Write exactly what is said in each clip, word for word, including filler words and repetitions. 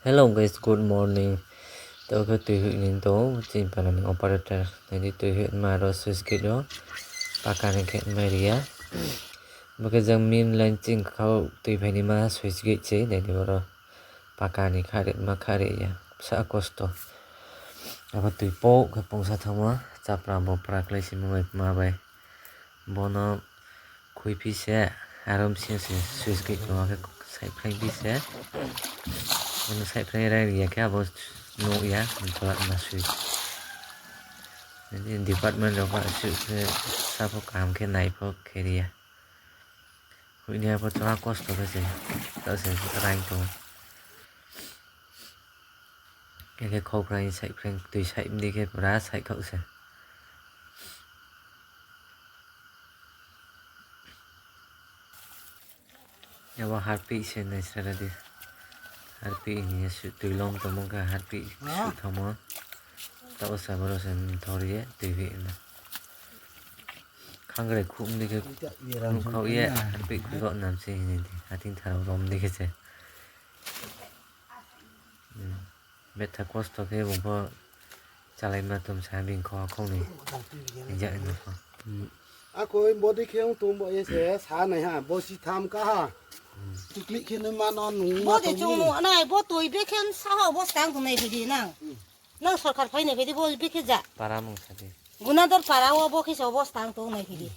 Hello guys, good morning. Tei khe twi hwnwi tongo chini panani operator. Naidi twi hwnma aro switch gate o paka ni khe mai riya. Bo khe jang main line chini khao twi phaini ma switch gate se naidi oro paka ni kha rima kha riya. Bwsa kosto. Abo twi pok khe pungsa thangma chapra bopra khlai simi bai ma bai. Bono khuiphi se, aro bising se switch gate tongma khe side phlai phi se. Bono side phlai rai ya khe abo nuk ya, bola ma switch. Department rok ba switch khe sabo kaham khe nai pho khe riya. Huini abo chwla kosto khe se, ta se rain tongo. Khe khe khok phrang side phrang twi side ni khe pura side khok se. Abo harpik se nai sara di. Harpik ni su twi long tongmo khe harpik su thamo. Tabo saboro se thori ye twi bi na. Khangrai khum di khe khum khok ye harpik khum khok nam se hini di. Hating tharo rom di khe se. Hmm. Betha kosto khe bung pho chalai ma tum sa bini khok khok ni. Injak ni pho. Ako body khe ung tum bo ese sa nai ha, bo si tham ka ha. Tikli khe nung ma no nung ma Bo de tum chung ni. Mo nai, bo twi be khe sa ha, bo stang tung nai phidi nang. Nang sorkar phai nai phidi bo be khe ja. Para mung sa di. Gunador para o bo khe se obosta ang tong nai phidi.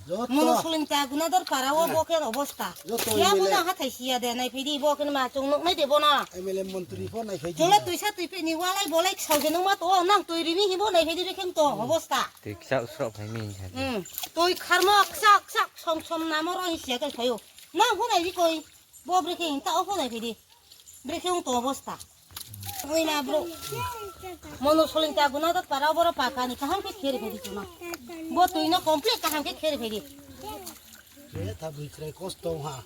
Joto. Mono soling ta Gunador para o bo khe obosta. Joto Ya bo M L A. Na hathai siya de nai phidi bo khe ma chung nuk nai de bo na. M L A montri pho nai phidi. Chole twi sa twi pe ni walai bolai sau je nung ma to nang twi ri ni hi bo nai phidi re khem to obosta. Twi kisa usrok phai mi sa di. Hmm. Twi kharmo ksa ksa som som namo ro hi siya kai phayo. Nang hu nai ri koi. Bo brekhe hinta o phone phidi. Brekhe wng to obosta. Oi na bro. Mono soling ta Gunador para boro paka ni kaham khe khere phidi chuna. Bo twi no complete kaham khe khere phidi. Betha bwikrai kosto ha.